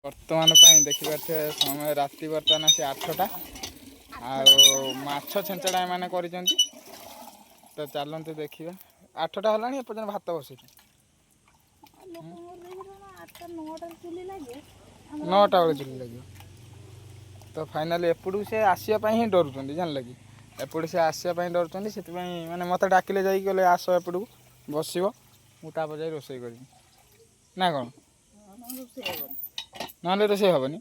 ବର୍ତ୍ତମାନ ପାଇଁ ଦେଖିପାରୁଥିବେ ସମୟ ରାତି ବର୍ତ୍ତମାନ ଆସି 8ଟା। ଆଉ ମାଛ ଛେଞ୍ଚଡ଼ା ଏମାନେ କରିଛନ୍ତି। ତ ଚାଲନ୍ତୁ ଦେଖିବା। 8ଟା ହେଲାଣି, ଏପର୍ଯ୍ୟନ୍ତ ଭାତ ବସିଛି। ଲୋକଙ୍କର ଦେଖିଲ ନା, 8ଟା 9ଟାରେ ଚୁଲି ଲାଗେ। 9ଟା ବେଳେ ଚୁଲି ଲାଗିବ। ତ ଫାଇନାଲି ଏପଟକୁ ସେ ଆସିବା ପାଇଁ ହିଁ ଡରୁଛନ୍ତି, ଜାଣିଲେ କି? ଏପଟୁ ସେ ଆସିବା ପାଇଁ ଡରୁଛନ୍ତି। ସେଥିପାଇଁ ମାନେ ମୋତେ ଡାକିଲେ ଯାଇକି, କହିଲେ ଆସ ଏପଟକୁ ବସିବ, ମୁଁ ତାପରେ ଯାଇ ରୋଷେଇ କରିବି ନା କ'ଣ? ରୋଷେଇ ହବନି। ନହେଲେ ରୋଷେଇ ହେବନି।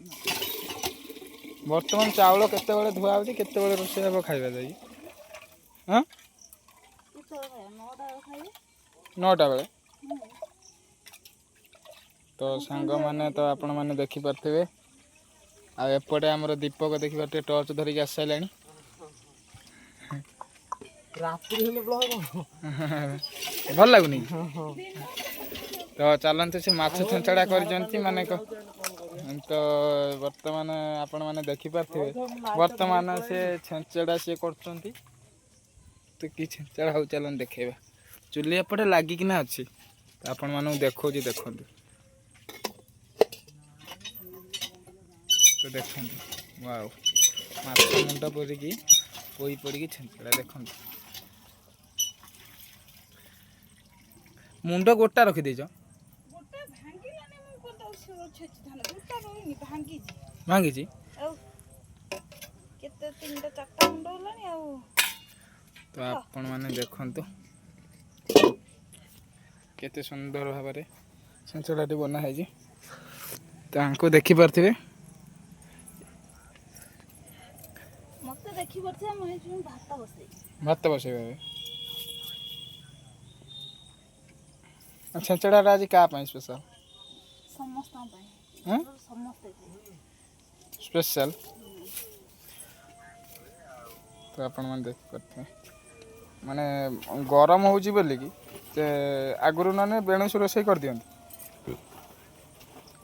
ବର୍ତ୍ତମାନ ଚାଉଳ କେତେବେଳେ ଧୁଆ ହେଉଛି, କେତେବେଳେ ରୋଷେଇ ହେବ ଖାଇବା ଯାଇକି? ହଁ। କେତେବେଳେ ଖାଇବା? 9ଟା ବେଳେ ଖାଇବେ। 9ଟା ବେଳେ। ତ ସାଙ୍ଗମାନେ, ତ ଆପଣମାନେ ଦେଖିପାରୁଥିବେ। ଆଉ ଏପଟେ ଆମର ଦୀପକ ଦେଖିପାରୁଥିବେ, ଟର୍ଚ୍ଚ ଧରିକି ଆସିସାରିଲାଣି। ରାତିରେ ହେଲେ ବ୍ଲଗ। ଭଲ ଲାଗୁନି କି? ତ ଚାଲନ୍ତୁ, ସେ ମାଛ ଛେଞ୍ଚଡ଼ା କରିଛନ୍ତି ମାନେ ତ ବର୍ତ୍ତମାନ ଆପଣମାନେ ଦେଖିପାରୁଥିବେ, ବର୍ତ୍ତମାନ ସେ ଛେଞ୍ଚଡ଼ା ସିଏ କରୁଛନ୍ତି। ତ କି ଛେଞ୍ଚଡ଼ା ହଉ, ଚାଲନ୍ତୁ ଦେଖେଇବା। ଚୁଲି ଏପଟେ ଲାଗିକିନା ଅଛି, ତ ଆପଣମାନଙ୍କୁ ଦେଖାଉଛି, ଦେଖନ୍ତୁ। ତ ଦେଖନ୍ତୁ, ୱାଓ, ମାଛ ମୁଣ୍ଡ ପଡ଼ିକି, ପୋଇ ପଡ଼ିକି ଛେଞ୍ଚଡ଼ା। ଦେଖନ୍ତୁ, ମୁଣ୍ଡ ଗୋଟା ରଖିଦେଇଛ। ଗୋଟା ଭାଙ୍ଗିଲାନି, ମୁଁ କଣ ତାକୁ ଛେଚିଥାନ୍ତି? ଗୋଟା ରହିନି, ଭାଙ୍ଗିଛି। ଭାଙ୍ଗିଛି। ଆଉ କେତେ, ତିନିଟା ଚାରିଟା ମୁଣ୍ଡ ହେଲାଣି ଆଉ। ତ ଆପଣମାନେ ଦେଖନ୍ତୁ, କେତେ ସୁନ୍ଦର ଭାବରେ ଛେଞ୍ଚଡ଼ାଟି ବନା ହେଇଛି। ତାଙ୍କୁ ଦେଖିପାରୁଥିବେ। ମତେ ଦେଖିପାରୁଥିବେ, ମୁଁ ହେଇଛି ଭାତ ବସେଇ। ଭାତ ବସେଇବେ ଏବେ। ଆଉ ଛେଞ୍ଚଡ଼ାଟା ଆଜି କାହା ପାଇଁ ସ୍ପେଶାଲ? ସମସ୍ତଙ୍କ ପାଇଁ। ହଁ? ସମସ୍ତେ ଖାଇବେ। ସ୍ପେଶାଲ। ତ ଆପଣମାନେ ଦେଖିପାରୁଥିବେ, ମାନେ ଗରମ ହେଉଛି ବୋଲିକି ସେ ଆଗରୁ ନହେଲେ ବେଣୁସୁ ରୋଷେଇ କରିଦିଅନ୍ତି।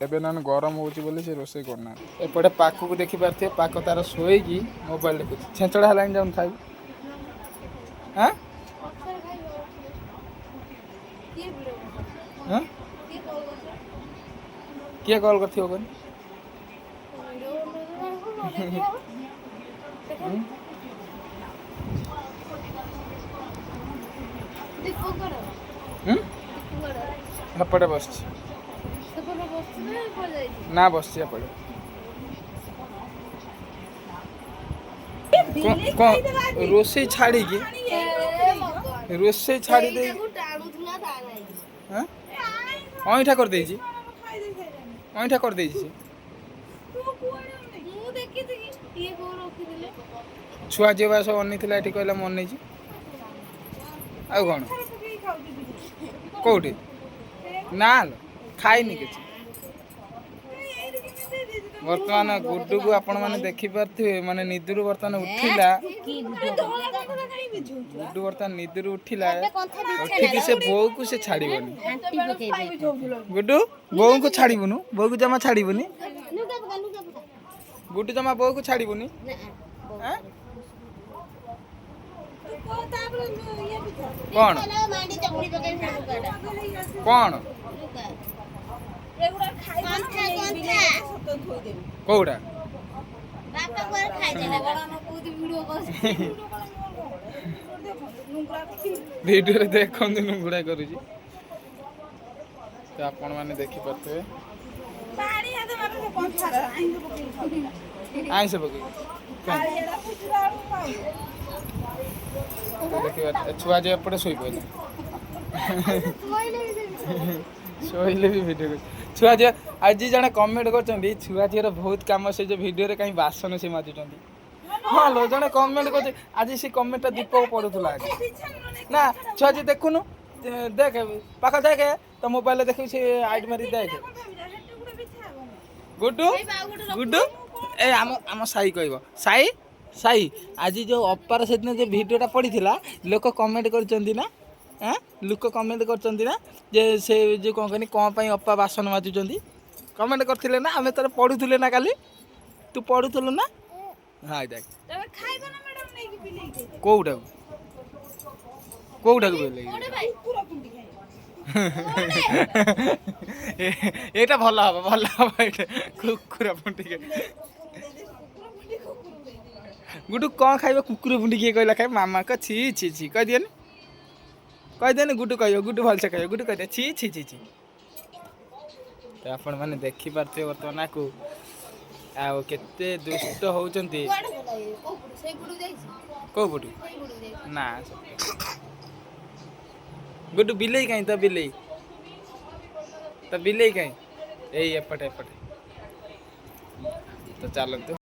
ଏବେ ନହେଲେ ଗରମ ହେଉଛି ବୋଲି ସେ ରୋଷେଇ କରୁନାହାନ୍ତି। ଏପଟେ ପାଖକୁ ଦେଖିପାରୁଥିବେ, ପାଖ ତାର ଶୋଇକି ମୋବାଇଲ ଦେଖୁଛି। ଛେଞ୍ଚଡ଼ା ହେଲାଣି, ଯାଉନ ଖାଇବୁ। ଆଁ? ପଛରେ ଖାଇବ। କିଏ ଭିଡ଼ିଓ? ହଁ? କିଏ କଲ୍ କରୁଛ? କିଏ କଲ୍ କରିଥିବ କହନି? ଭିଡ଼ିଓ ଦେଖିବ। ହୁଁ? ଦୀପଙ୍କର। ହୁଁ? ଦୀପଙ୍କର। ସେପଟେ ବସିଛି। ସେପଟେ ବସିଛି ନା ଏପଟେ ଯାଇଛି? ନା, ବସିଛି ଏପଟେ। କ'ଣ ରୋଷେଇ ଛାଡ଼ିକି, ରୋଷେଇ ଛାଡ଼ି ଦେଇ ଟାଣୁଥିଲା ତା ଲାଗି। ଆଁ? ଅଇଁଠା କରିଦେଇଛି, ଅଇଁଠା କରିଦେଇଛି ସେ। ମୁଁ ଦେଖିଛି କି ଇଏ କୋଉ ରଖିଥିଲେ। ଛୁଆ ଝିଅ ବା ସବୁ ଅନେଇଥିଲା ଏଠି, କହିଲା ମୁଁ ଅନେଇଛି। ଆଉ କ'ଣ? କୋଉଠି? ନା ଲୋ, ଖାଇନି କିଛି। ବର୍ତ୍ତମାନ ଗୁଡୁକୁ ଆପଣମାନେ ଦେଖିପାରୁଥିବେ, ମାନେ ନିଦରୁ ବର୍ତ୍ତମାନ ଉଠିଲା। ଗୁଡୁ ବର୍ତ୍ତମାନ ନିଦରୁ ଉଠିଲା। ଉଠିକି ସେ ବୋଉକୁ ସେ ଛାଡ଼ିବନି। ଗୁଡୁ, ବୋଉଙ୍କୁ ଛାଡ଼ିବୁନୁ, ବୋଉକୁ ଜମା ଛାଡ଼ିବୁନି। ଗୁଡୁ, ଜମା ବୋଉକୁ ଛାଡ଼ିବୁନି। ଆଁ? କ'ଣ କ'ଣ? କୋଉଟା? ଭିଡ଼ିଓରେ ଦେଖନ୍ତୁ, ନୁଙ୍ଗୁଡ଼ା କରୁଛି। ତ ଆପଣମାନେ ଦେଖିପାରୁଥିବେ। ଆଇଁଷ ପକେଇକି କାଇଁ? ତ ଦେଖିବା, ଛୁଆ ଯେ ଏପଟେ ଶୋଇପଡ଼ିଲେ। ଶୋଇଲେ ବି ଭିଡ଼ିଓ କରୁଛି ଛୁଆ ଝିଅ। ଆଜି ଜଣେ କମେଣ୍ଟ କରିଛନ୍ତି, ଛୁଆ ଝିଅର ବହୁତ କାମ, ସେ ଯୋଉ ଭିଡ଼ିଓରେ କାହିଁ ବାସନ ସେ ମାଜୁଛନ୍ତି? ହଁ ଲୋ, ଜଣେ କମେଣ୍ଟ କରୁଛି ଆଜି। ସେ କମେଣ୍ଟଟା ଦୀପକ ପଢୁଥିଲା ଆଜି। ନା ଛୁଆ ଝିଅ, ଦେଖୁନୁ, ଦେଖ ପାଖ, ଦେଖେ ତ ମୋବାଇଲରେ ଦେଖିବୁ, ସେ ଆଇଡି ମାରି ଦେଖେ। ଗୁଡୁ, ଗୁଡୁ, ଏ ଆମ ସାଇ କହିବ, ସାଇ, ସାଇ। ଆଜି ଯୋଉ ଅପାର ସେଦିନ ଯୋଉ ଭିଡ଼ିଓଟା ପଡ଼ିଥିଲା, ଲୋକ କମେଣ୍ଟ କରିଛନ୍ତି ନା? ଆଁ, ଲୋକ କମେଣ୍ଟ କରିଛନ୍ତି ନା ଯେ ସେ ଯୋଉ କ'ଣ କହନି, କ'ଣ ପାଇଁ ଅପା ବାସନ ମାଜୁଛନ୍ତି? କମେଣ୍ଟ କରିଥିଲେ ନା? ଆମେ ତାର ପଢ଼ୁଥିଲେ ନା କାଲି? ତୁ ପଢ଼ୁଥିଲୁ ନା? ହଁ, ଦେଖ। କୋଉଟାକୁ, କୋଉଟାକୁ ବେଲେଇକି? ଏଇଟା ଭଲ ହବ, ଭଲ ହବ ଏଇଟା। କୁକୁର ପୁଣ୍ଟିକି ଗୁଡୁ କ'ଣ ଖାଇବ? କୁକୁର ପୁଣ୍ଟି କିଏ କହିଲା ଖାଇବ? ମାମା କ ଛି ଛି ଛି କହିଦିଅନି, କହିଦିଅନି। ଗୁଡୁ କହିବ, ଗୁଡୁ ଭଲସେ କହିବ। ଗୁଡୁ କହିଦିଅ, ଛି ଛି ଛି ଛି। ତ ଆପଣମାନେ ଦେଖିପାରୁଥିବେ ବର୍ତ୍ତମାନ ଆକୁ ଆଉ କେତେ ଦୁଷ୍ଟ ହଉଛନ୍ତି। କୁଆଡେ ଗଲା ଇଏ? କୋଉ ପଟୁ? ସେଇ ପଟକୁ ଯାଇଛି। କୋଉ ପଟୁ? ସେଇ ପଟକୁ ଯାଇଛି। ନା, ଗୁଡୁ, ବିଲେଇ କାହିଁ? ତ ବିଲେଇ, ତ ବିଲେଇ କାହିଁ? ଏଇ ଏପଟେ ଏପଟେ। ତ ଚାଲନ୍ତୁ।